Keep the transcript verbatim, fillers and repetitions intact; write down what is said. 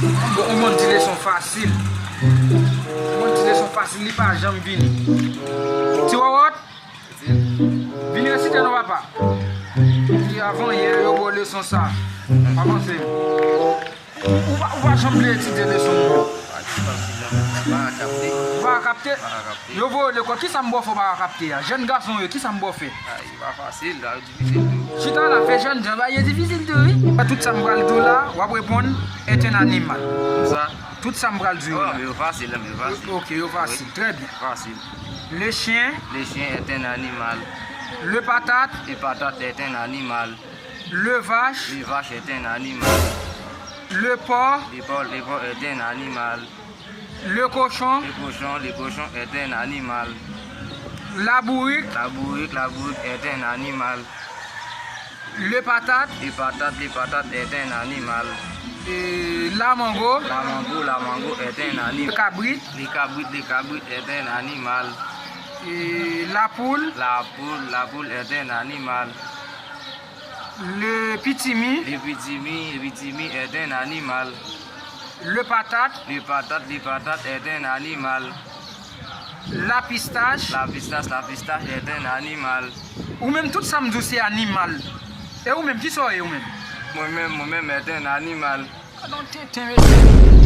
Bon, ou konn ti leson fasil. Ou konn ti leson fasil, li pa janm vini. Ti wòwòt, vin resite non, papa. Ti avan yè, yo ba w leson sa. Avanse. Ou, ou pa, ou pa janm vle etidye leson yo. Pa kapte. Ou pa kapte? Yo voye w lekòl. Kisa m ba w fè w pa kapte a? Jèn gason yo, kisa m ba w fè? Ay, li pa fasil, la, yo difisil tou. Chita la, fè jèn jan, ba, yo difisil tou, wi. Tout sa m pral di w la, w ap reponn, est un animal. Sa? Tout sa m pral di w la. Oh, yo fasil, yo fasil. Ok, yo fasil. Wi. Très bien. Fasil. Le chien. Le chien est un animal. Le patate. Le patate est un animal. Le vache. Le vache est un animal. Le porc. Le porc, le porc est un animal. Le cochon. Le cochon, le cochon est un animal. La bourrique. La bourrique, la bourrique est un animal. Le patate. Le patate, le patate est un animal. Et la mango. La mango, la mango est un animal. Le cabrit. Le cabrit, le cabrit est un animal. Et la poule. La poule, la poule est un animal. Le pitimi. Le pitimi, le pitimi est un animal. Le patate. Le patate, le patate est un animal. La pistache. La pistache, la pistache est un animal. Ou menm, tout sa m di w se animal. E ou menm, kisa w ye ou menm? Mwen menm, mwen menm est un animal. Gad on tenten, mesye.